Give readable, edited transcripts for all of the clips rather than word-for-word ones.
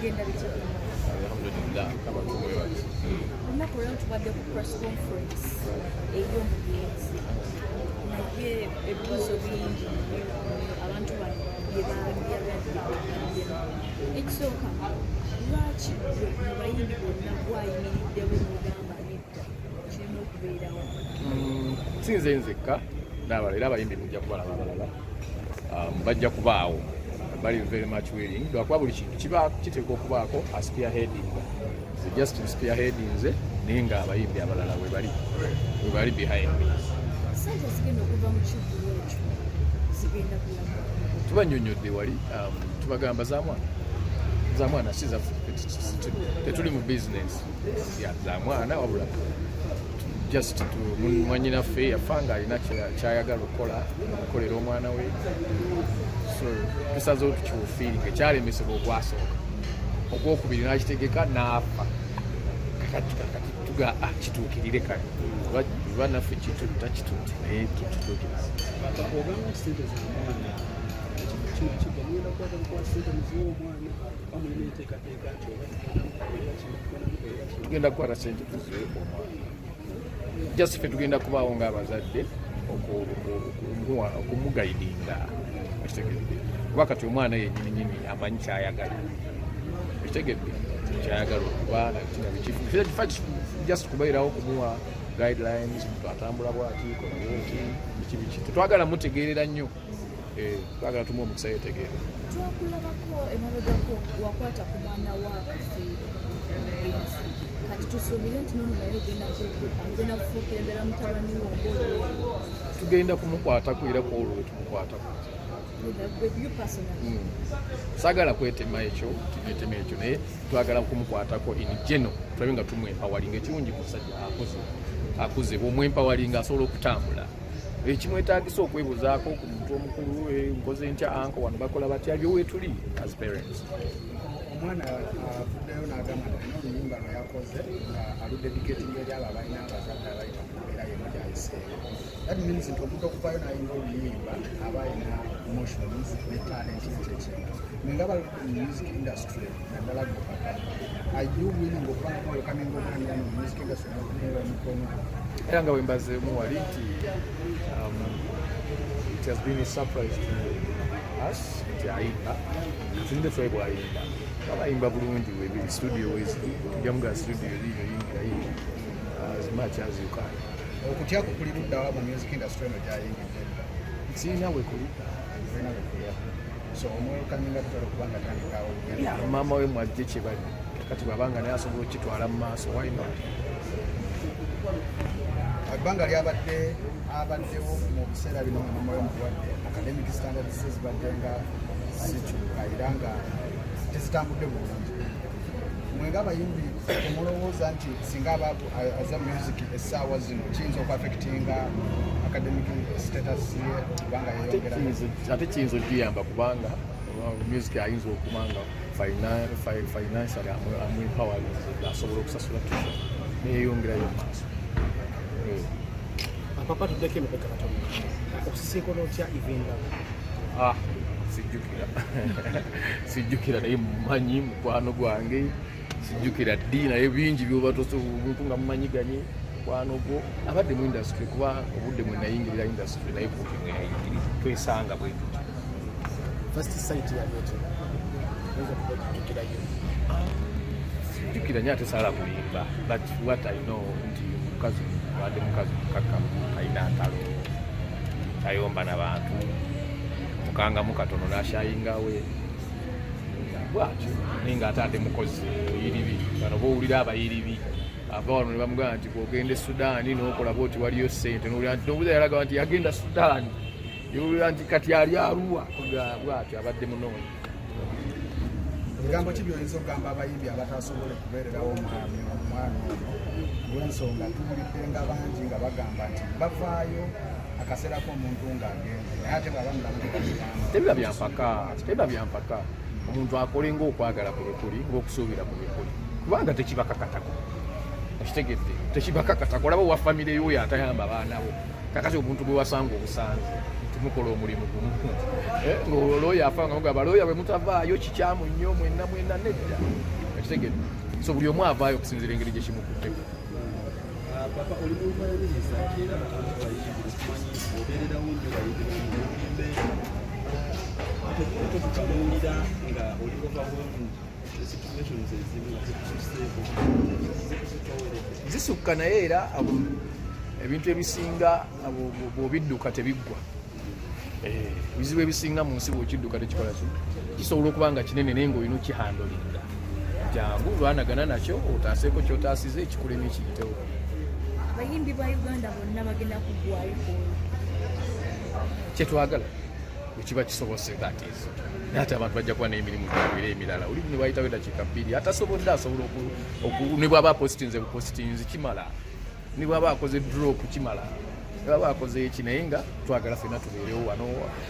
Bigenda bitya? Alhamdulillah, kama tumwebaza. Olunaku olwaleero tubadde ku press conference ey'omugenzi, naye ebibuuzo bingi nnyo abantu bano bye bandyagadde okuddemu. Ekisooka, lwaki gwe mu bayimbi bonna gwayimiriddewo n'ogamba nedda, kirina okubeerawo? Si nze nzekka n'abalala, era abayimbi mujja kubalaba abalala bajja kubaawo, bali very much willing, lwakuba buli kintu kiba kiteekwa okubaako a spearheading. Nze just spearheading nze, naye nga abayimbi abalala we bali behind me. Sente zigenda okuva mu kivvulu ekyo zigenda kulamu? Tubanyonyodde wali, tubagamba za mwana, za mwana, si zaffe. Tetuli mu business ya za mwana, wabula just mwanyinaffe yafa nga alina kyayagala okukola, okukolera omwana we, so tusazeewo tukiwufiiringa. Ekyalemesebwa ogwasooka, ogwokubiri n'akitegeka n'afa. Kakati tuga, ah, kituukirire kale. Oba naffe kitutta kitutte, naye tukituukiriza. Ogamba nti sente za mwana, kigwa mugenda kukwata bukwata sente muziwe omwana, oba mulina enteekateeka nti oba tugenda mukolera kino, tugenda mukolera kino? Tugenda kukwata sente tuziwe omwana. Just ffe tugenda kubaawo ng'abazadde okumuguidinga, okitegedde? Kuba kati omwana yennyini nyini amanyi kyayagala, okitegedde, kyayagala okuba nakifa, just kubeerawo kumuwa guidelines, muntu atambula bwati, kola bwoti, biki biki. Tetwagala mutegeerera nnyo. Eh, twagala tumuwa omukisa yetegeere. Twakulabako emabegako wakwata ku mwana wa Kafeero omugenzi. Kati tusuubire nti nono naye ogenda kufuukira ddala mutabani wo ng'oli? Tugenda kumukwatako, era ku olwo lwe tumukwatako. With you personally? Saagala kwetema ekyo, tugetema ekyo, naye twagala kumukwatako in general, tulabe nga tumwempoweringa. Ekirungi musajja akuze, akuze, bwomwempoweringa asobola okutambula. Ekimwetagisa okwebuzaako ku muntu omukulu, eh, nkoze ntya uncle, wano bakola batya, byoweetuli as parents. Omwana avuddeyo n'agamba nti alina oluyimba lwe yakoze nga aludedicatinga eri abo abalina abazadde abayita mu mbeera yemu gyayiseewo. That means nti omuntu okuvaayo n'ayimba oluyimba aba alina emotions ne talent ekyekintu. Mwenga bali mu music industry, naddala gwe papa, are you willing okuba nga mwelcominga omwana ono mu music industry n'okumuwa emikono? Era nga bwe mbazeemu wali nti it has been a surprise to us nti ayimba. Katulinde tulabe bwayimba. Aba ayimba bulungi, webiri studio weziri, tujja muga studio eriyo, yingira, yimba as much as you can. Okutya kwe kuli luddawa mu music industry eno gyayingidde edda? Sirina we kuli. Olina bwe so omwelcominga tutala okuba nga tandikawo olugendo? Yeah, maama we mwajje kye bali kati, bwabanga naye asobola okukitwala mu maaso, why not? Ebbanga lyabadde abaddewo mu biseera bino nga mama we mulwadde, academic standards ze zibadde nga zikyuka era nga tezitambudde bulungi. Mwenga abayimbi, temulowooza nti singa aba aza music essaawa zino kiyinza okuaffectinga academic status ye okubanga yeyongera? Ate kiyinza okugiyamba, kubanga music ayinza okuba nga financially amwempowerinze, asobola okusasula tuition neyeyongerayo mu maaso. Eh. Papa, tuddeko emabega katono. Okusisinkana otya Ivinda? Ah, sijjukira, sijjukira, naye mumanyi mukwano gwange. Sijjukira ddi, naye bingi byoba omuntu nga mumanyiganye mukwano gwo abadde mu industry, kuba obudde mwe nayingirira industry naye kumpi mwe yayingirira, twesanga bwe tutyo. First sight yali otya? Oyinza okuba okujjukirayo? Sijjukira nnyo ate saala kulimba, but what I know nti mukazi abadde mukazi mukakkamu, alina ntalo, tayomba na bantu, mukangamu katono n'ashyingawe bwatyo, naye ng'ate ate mukozi muyiribi. Bano bowulira abayiribi ava wano ne bamugamba nti bw'ogenda e Sudaani n'okola bwoti waliyo ssente, nowulira nti nobuza yalaga nti yagenda Sudaani, yowulira nti kati ali Aruwa bwatyo, abadde munoonya. Ebigambo ki byoyinza okugamba abayimbi abatasobole kubeererawo omwami omwana ono, lw'ensonga tuwulidde nga bangi nga bagamba nti bavaayo akaseera k'omuntu ng'agenze, naye ate bw'aba mulamu tebakigamba? Tebiba byampaka, tebiba byampaka. Omuntu akole ng'okwagala ku bwe kuli, ng'okusuubira ku bwe kuli, kubanga tekibakakatako, okitegedde? Tekibakakatako. Olaba owa famire yoyo atayamba baana bo, kakati omuntu gwe wasanga obusanze. Mukola omulimu gumu. Eh, ng'olooya afa nga mugamba looya bwe mutavaayo kikyamu nnyo mwenna mwenna nedda. Okitegedde? So buli omu avaayo okusinziira engeri gye kimukutteko. Ah, papa oli muntu ayagaliza era abantu bayimbi tumanyi obeererawo nnyo bayimbi bamuyimbe totukamuwulira nga oli overwhelmed situations ezimu nga zikususeeko zikutoweredde Zisukka naye era ebintu ebisinga bw'obidduka tebiggwa. Eh, ebizibu ebisinga mu nsi bw'okidduka tekikola ki kisobola okuba nga kinene naye ng'olina okihandolinga. Jangu lwanagana nakyo otaaseeko ky'otaasiza ekikulema ekiyitewo. Abayimbi ba Uganda bonna bagenda kuggwayo kwolwo. Kyetwagala bwe kiba kisobose, that is. Naye ate abantu bajja kuba n'emirimu gyabwe era emirala. Oli ne wayitawo eddakiika 2 atasobodde asobola ne bw'aba apositinze bupositinzi kimala, ne bw'aba akoze drop kimala, ne bw'aba akoze eki, naye nga twagala ffenna tubeerewo wano.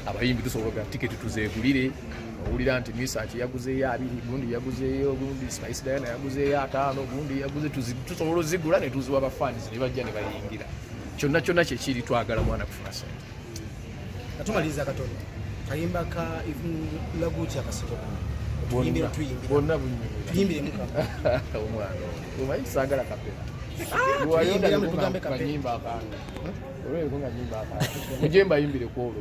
Abayimbi tusobola okugula tiketi tuzeegulire. Owulira nti Misaki yaguzeeyo 20, gundi yaguzeeyo, gundi Spice Diana yaguzeeyo 50, gundi yaguze, tusobola ozigula ne tuziwa bafans ne bajja ne bayingira. Kyonna kyonna kyekiri, twagala mwana kufuna sente. Atumaliriza katono kayimba ka Laguki akasiko. Tuyimbire, tuyimbire. Bonna bunyumira. Tuyimbiremu kama. Omwana omanyi saagala kapera. Tuyimbiremu, tugambe kapera. Kanyimba akange olweko nga nyimba akange mujje mbayimbire ku olwo.